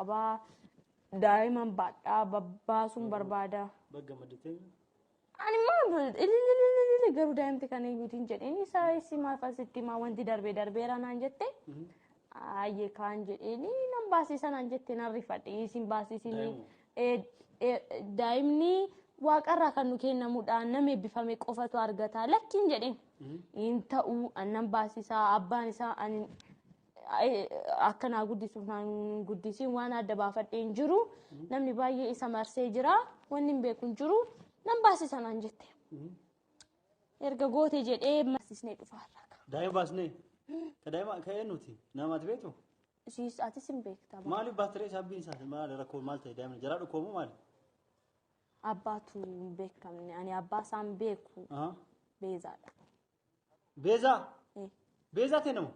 Qabaa daa'iman baadhaa babbaasuun barbaada. Bagga maddatee. Ani immoo ililililili garuu daa'imti kan eenyuutiin jedheen isa isi maaf asitti maa wanti darbee darbeera naan jette. Ayyee kaan jedheeni nan baasisa naan jette nan rifadhe isin baasisini. Daa'imni waaqarraa kan nu kennamudha nama eebbifame qofatu argata lakkiin jedheen. Hin ta'uu annan baasisaa abbaan isaa ani akka naa guddisuuf naan guddisiin waan adda baafadhee hin jiru. Namni baay'ee isa marsee jira. Wanni hin beeku hin jiru. Nan baasisa naan jette. Erga goote jedhee baasisnee dhufa har'a. Daa'ima baasnee? Ka daa'ima ka eenyuti? Namaati beektu? Siis atis hin beekta. Maaliif baastiree saabbiin isaa maali rakkoo maal ta'e daa'imni jaraa dhukkoomu maali? Abbaatu hin beekamne ani abbaa isaan beeku Beezaadha. Beezaa? Beezaa ta'e nama?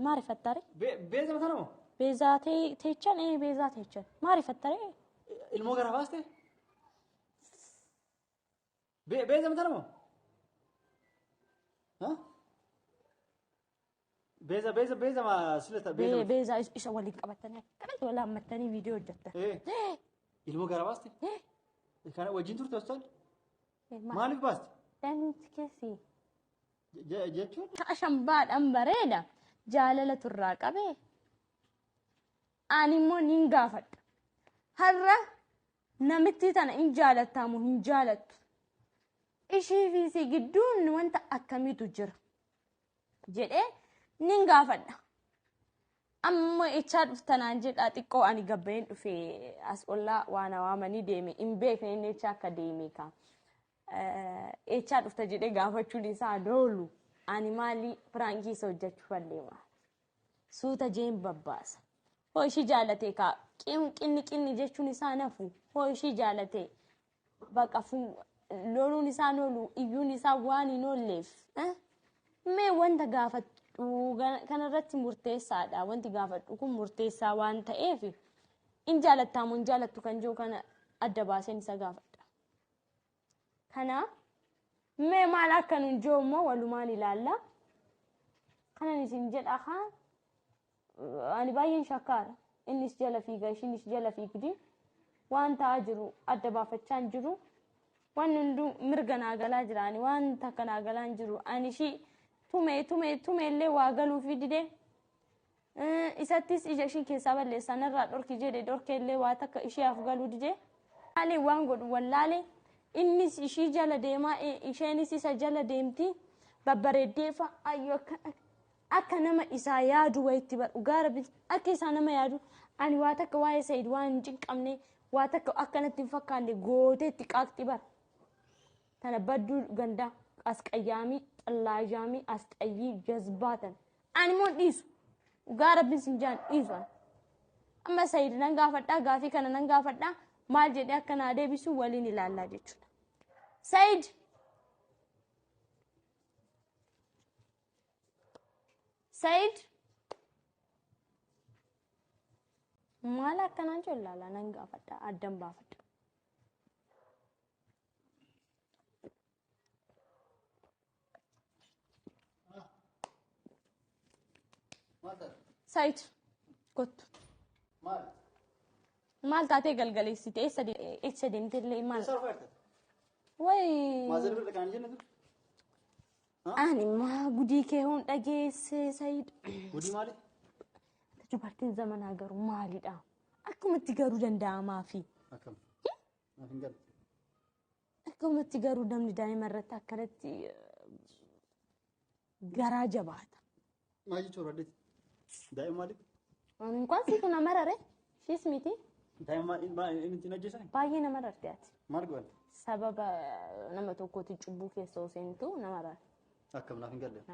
Maarifattare? Beeza mataa nama? Beezaa teechan beezaa teechan maarifattare? Ilmoo garaa baaste? Beeza mataa nama? Beeza beeza beeza maa silata beeza. Beezaa isa waliin qabatanii akkanatti wal haammattanii viidiyoo hojjettan. Ilmoo garaa baaste? Kana wajjin turte hospitaal? Maaliif baaste? Daa'imti keessi. Jechuun? Shambaadhaan bareeda jaalala turraa qabee. Ani immoo nin gaafadha. Har'a namitti tana hin jaalattamu hin jaalattu. Ishii fi si gidduun wanta akkamiitu jira jedhee nin gaafadha. Amma echaa dhuftanaan jedhaa xiqqoo ani gabbayeen dhufe as ollaa waan waamanii deeme hin beekne inni echaa akka deeme ka. Echaa dhufta jedhee gaafachuun isaa doolu ani maali piraankii isa hojjechuuf deema. Suuta jeen babbaasa. Hoo ishii jaalatee kaa qinni qinni jechuun isaa nafu hoo ishii jaalatee baqa loluun isaa oolu iyyuun isaa waan hin oolleef. Mee wanta gaafadhu kanarratti murteessaadha. Wanti gaafadhu kun murteessaa waan ta'eef hin jaalattaamu hin jaalattu kan jiru kana adda baaseen isa gaafadha. Kana mee maal akka nun jiru immoo walumaan ilaalla. Kanan isin jedha haa ani baay'een shakkaara. Innis jala fiiga ishiinis jala fiigdi. Waan ta'aa jiru adda baafachaa hin jiru. Wanni hunduu mirga naa galaa jira. Ani waan takka naa galaa hin jiru. Ani ishii tume tume tume illee waa galuufi dide. Isattis ija ishii keessaa balleessaa narraa dhorki jedhe dhorkee illee waa takka isheef galuu dide. Maali waan godhu wallaale innis ishii jala deemaa isheenis isa jala deemti babbareeddee fa'a ayyoo akka nama isaa yaadu wayitti bar dhugaa rabbi akka isaa nama yaadu ani waa takka waa'ee Said waan hin cinqabne waa takka akkanatti hin fakkaanne gooteetti qaaqxi bar. Tana badduu gandaa asqayyaamii xallaajaamii asxayyii jazbaa tan ani immoo hin dhiisu dhugaa rabbiin sin jaan dhiisu ani. Amma Said nan gaafadhaa gaafii kana nan gaafadhaa maal jedhee akka naa deebisu waliin ilaallaa jechuudha. Said Said maal akkanaan jiru ilaala nan gaafadha addan baafadha. Said kottu. Maal? Maal taatee galgaleessite eessa deemte illee maal? Eessa dhufaa jirta? Wayi. Maazara bira dhaqaan jenna ture. Ani maa gudii kee hoon dhageesse Said. Gudii maali? Dubartiin zamanaa garuu maalidha? Akkumatti garuu danda'amaafi. Akkam? Naaf hin galle. Akkumatti garuu namni daa'ima irratti akkanatti garaa jabaata. Maal jechuun barbaaddeeti? Daa'ima maali? Ani inkwaan siitu na marare. Ishiis miti. Daa'ima maal inni ittiin ajjeesani? Baay'ee na mararte ati. Maal godhan? Sababa nama tokkootiin cubbuu keessa seentu na marare. Akkam naaf hin galle.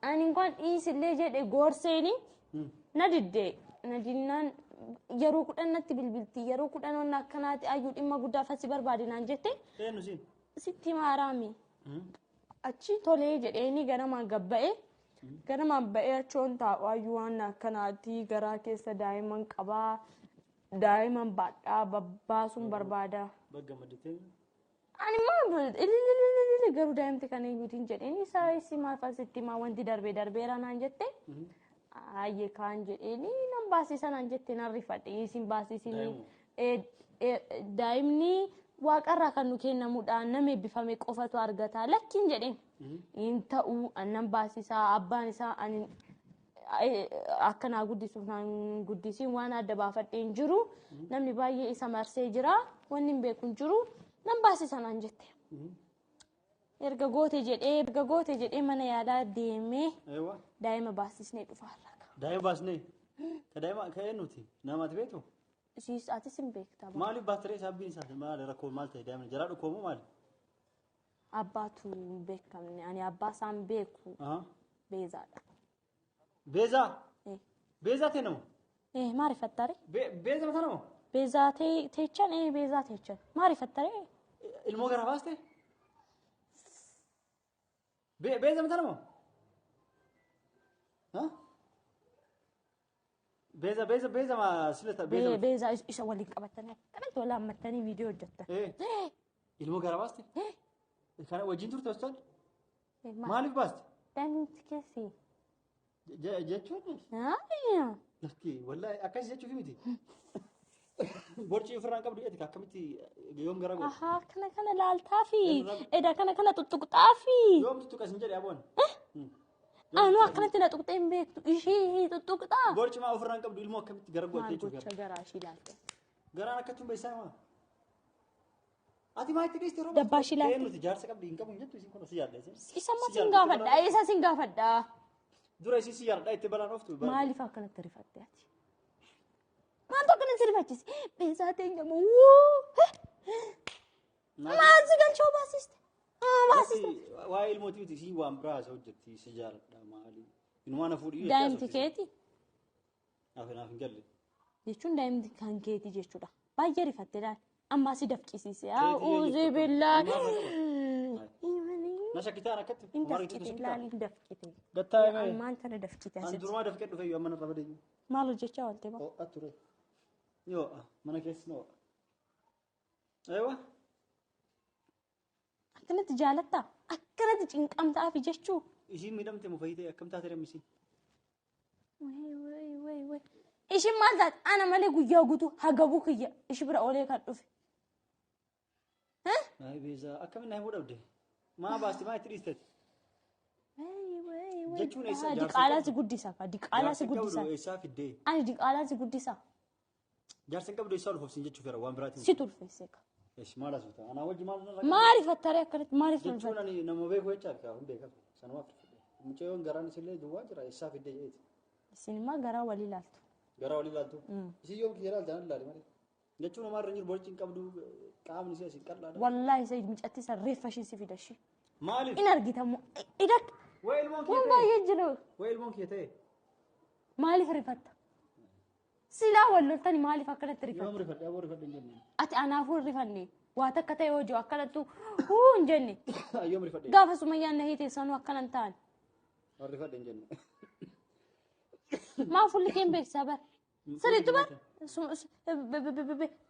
Ani inkwaan dhiisillee jedhe goorseeni na diddee. Na dinnaan yeroo 10 natti bilbilti yeroo 10 wanna akkanaati ayyuu dhimma guddaa fasi barbaade naan jette. Eenyu siin? Sitti maaraami. Achi tolee jedheeni ganamaan gabba'e. Ganamaan ba'ee achoon taa'u ayyuu waan akkanaati garaa keessa daa'iman qabaa daa'iman baadhaa babbaasuun barbaada. Bagga maddatee. Ani immoo ililililili garuu daa'imti kan eenyuutiin jedheen isa isi maaf asitti maa wanti darbee darbeera naan jette. Ayyee kaan jedheeni nan baasisa naan jette nan rifadhe isin baasisin. Daa'imuma. Daa'imni waaqarraa kan nu kennamudha nama eebbifame qofatu argata lakkiin jedheen. Hin ta'uu annan baasisaa abbaan isaa ani akka naa guddisuuf naan guddisiin waan adda baafadhee hin jiru namni baay'ee isa marsee jira wanni hin beeku hin jiru nan baasisa naan jette. Erga goote jedhee erga goote jedhee mana yaalaa deemee Eewwa. daa'ima baasisnee dhufaarra. Daa'ima baasnee. Ka daa'ima ka eenyuti? Namaati beektu? Siis atis hin beekta. Maaliif baastaree isaa abbiin isaa maali rakkoo maal ta'e daa'imni jaraa dhukkoomoo maali? Abbaatu hin beekamne ani abbaa isaan beeku Aha. Beezaadha. Beezaa. Eh. Beezaa ta'e nama? Eh maarifattare? Beeza mata nama? Beezaa teechan eh beezaa teechan maarifattare? Ilmoo garaa baaste? Beeza mata nama? Ha? Beeza beeza beeza ma silata beeza. Beezaa isa waliin qabatanii akkanatti wal hammattanii viidiyoo hojjettan. Eh. Ilmoo garaa baaste? Kana wajjin turte hospitaal? Maaliif baaste? Daa'imti keessi. Jechuun Haa. lakki wallahi akkas jechuuf miti. Borcii ofirraan qabdu jedhati akkamitti yoom gara goote? Ahaa kana kana laaltaafi eda kana kana tuttuqxaafi. Yoom tuttuqas hin jedhe aboon. Anuu akkanatti na tuqxee hin beektu ishii tuttuqxaa. Borcii maa ofirraan qabdu ilmoo akkamitti gara goote Maal jechuuf gocha garaa ishii laalte. Garaan akkattuu beesaa maa? Ati maa itti dhiiste rooba? Dabbaa ishii laalte. Nuti jaarsa qabdi hin qabu hin jettu isin kun si jaalladha. Isa amma sin gaafadha isa sin gaafadha. Dura isin si jaalladha itti balaan ooftu. Maaliif akkanatti rifatte ati? Maaltu akkanatti si rifachise? Beezaa teenya moo? Wuu! Maal si galchoo baasiste? Baasiste. Waa'ee ilmootii miti isin waan biraa haasa'u jirti si jaalladha maali? Inumaa na fuudhii. Daa'imti keeti Naaf naaf hin galle. jechuun daa'imti kan keeti jechuudha. Baay'ee rifatte laal. Ammaa si dafqisiise. Keeti A'uuzu jechuudha. billaa. Na shakkitaan akkatti. Hin dafqite laal hin dafqite. Gattaa himee. Ammaan tana dafqite An asitti. durumaa dafqee dhufe iyyuu amma narra badee. Maal hojjechaa oolte ba? Ho'a ture. Ni ho'a. Mana keessa ni ho'a. Eewa. Akkanatti jaalattaa? Akkanatti cinqamtaafi jechuu? Isiin miidhamte moo fayyitee akkam taate remisiin? Wai wai wai wai. Ishiin maal taate? Ana malee guyyaa guutuu hagabuu kiyya ishi bira oolee kan dhufe. Ay Beezaa akkamiin na himuu dhabde? Maa baasti maa itti dhiistati? Wai wai wai. Jechuun eessa jaarsa Diqaalaa qabdu? si guddisa ka diqaalaa si Jaarsa qabdu guddisa. eessaa fiddee? Ani diqaalaa si guddisa. Jaarsa hin qabdu eessaa ulfoofsin jechuuf jira waan biraatiin. Si tulfeesse ka. Eessi maal asuu ta'a? Anaa wajji maal narra Maaliif attaree akkanatti maaliif Jechuun tulfatte? ani nama beeku jecha akka hin beekamu. Sanumaaf fidde. Mucayyoon garaan isillee duwwaa jira eessaa fiddee jeeti. Isin immoo garaa walii ilaaltu. Garaa walii ilaaltu. Isin yoom kiyya ilaaltan ilaali malee. Jechuun homaa irra hin jiru borci hin qabdu qaamni ishee asii qal'aadha. Wallaahi isa mucatti isa reeffa ishee si fida ishee. Maaliif? In argitamu. Ida Waa ilmoon kiyya waan ta'e. baay'ee jiru. Waa ilmoon kiyya ta'e. Maaliif rifatta? Silaa wal loltani maaliif akkanatti rifatta? Yoom rifadhe aboo rifadhe hin jenne. Ati anaafuu hin rifanne. Waa takka ta'e hojii akkanattu huu hin jenne. Yoom rifadhe? Gaafa sumayyaan na hiite sanuu akkana hin taane. Rifadhe hin jenne. Maa fuulli kee hin beeksisaa bara. Sirriitti bara.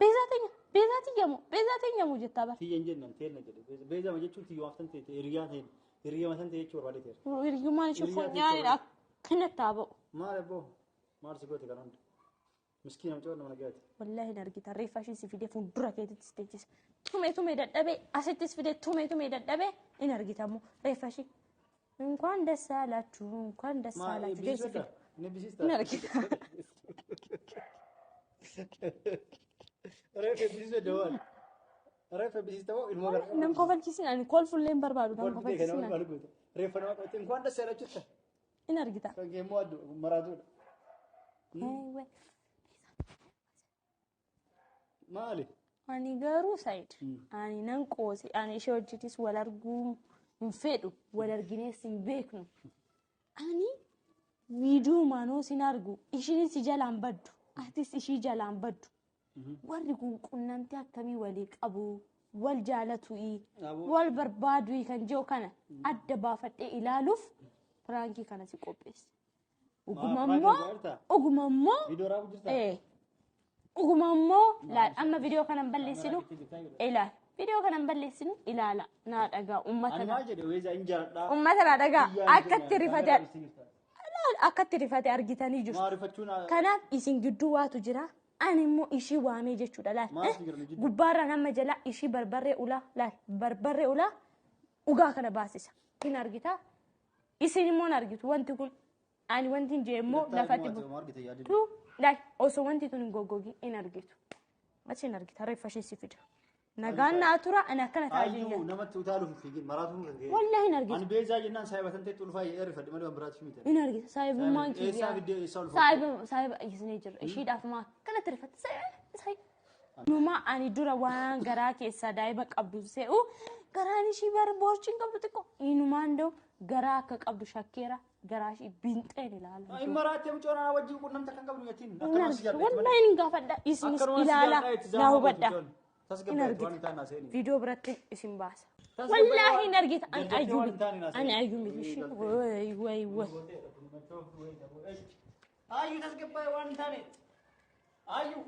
Beezaa teenya beezaa tiyyamu beezaa teenyamu jettaa bara. Tiyya hin jenne teenna jedhe. Beezaa jechuun tiyya waaftan ta'e hiriyaa ta'e hiriyaa matan ta'e jechuu barbaade ta'e. Hiriyyummaan ishee funyaanidha akkanatti haa ba'u. Maal abboo maal si goote kana hunda? Miskiina mucaa nama nagaati. Wallaahi hin argita reeffa ishee si fidee fuuldura keetitti si teechisa. Tumee tumee dadhabee asittis fidee tumee tumee dadhabee hin argitamu reeffa ishee. እንኳን ደስ አላችሁ እንኳን ደስ አላችሁ ደስ Inni hin argita. Reeffa eebbisiisuu dawaan. Reeffa eebbisiis ta'uu ilmoo gara. Nam kofalchiisin ani kolfullee hin barbaadu nam kofalchiisin ani. Reeffa nama qabate እንኳን ደስ ያላችሁ ta'a. Hin argita. Kan kee immoo addu maraatuudha. Maali? Ani garuu Said ani nan qoose ani ishee hojjetis wal arguu hin fedhu wal arginees hin beeknu. Ani viidiyoo maanoo sin argu ishiin si jalaan baddu atis ishii jalaan baddu. Warri kun qunnamtii akkamii walii qabu wal jaalatu'i wal barbaadu'i kan jiru kana adda baafadhee ilaaluuf piraankii kana si qopheesse. Oguma immoo oguma immoo Viidiyoo raabuu jirtaa? Oguma immoo laal amma viidiyoo kana hin balleessinu ilaal viidiyoo kana hin balleessinu ilaala naa dhagaa uummata Ani maal jedhe weezaa hin jaaladhaa. uummata naa dhagaa akkatti rifate. Akkatti rifate argitanii jirtu. Maa rifachuun Kanaaf isin gidduu waatu jira. Ani immoo ishii waamee jechuudha laal. Maaltu jira nu jidduu? Gubbaarraa nama jalaa ishii barbarree ulaa laal barbarree ulaa dhugaa kana baasisa. Hin argitaa? Isin immoo hin argitu wanti kun ani wanti hin jee immoo lafatti bu. Argite yaadin. Tu laal osoo wanti tun hin goggogin hin argitu. Achi hin argita reeffa ishee si fida. Nagaan naa tura ani akkana taa'ee Ayyuu jira. namatti utaaluuf hin fiigin maraatuun kan ka'e. Wallahi hin argitu. Ani beezaa jennaan saayibatan ta'e ulfaa jedhee rifadhe malee waan biraatti miti. Hin argita saayibummaan Eessaa kiyyaa. fiddee eessaa ulfaa? Saayiba saayiba isinee jira. Ishiidhaaf maa akkanatti rifatte saayiba saayiba. Numaa ani dura waan garaa keessaa daa'ima qabdu se'u garaan ishii bara boorchiin qabdu xiqqoo inumaan da'u garaa akka qabdu shakkeera garaa ishii binxeen ilaala. Hin maraattee mucaan ana wajjin quunnamta kan qabdu jettiin. Hin Akkanuma si argitu. jaalladha malee. Wallahi hin gaafadha isinis Akkanuma si ilaala jaalladha itti naa zaamaa hubadha. gochuun. Hin Tasgabbaa'e waan hin taane argita. haasa'ini. Viidiyoo biratti isin baasa. Tasgabbaa'e Wallahi waan- hin argita. Ani Jarjartee ayyuu waan hin miti. taane haasa'ini. Ani ayyuu miti. Ishii way way way. Ayyuu tasgabbaa'e waan hin taane. Ayyuu.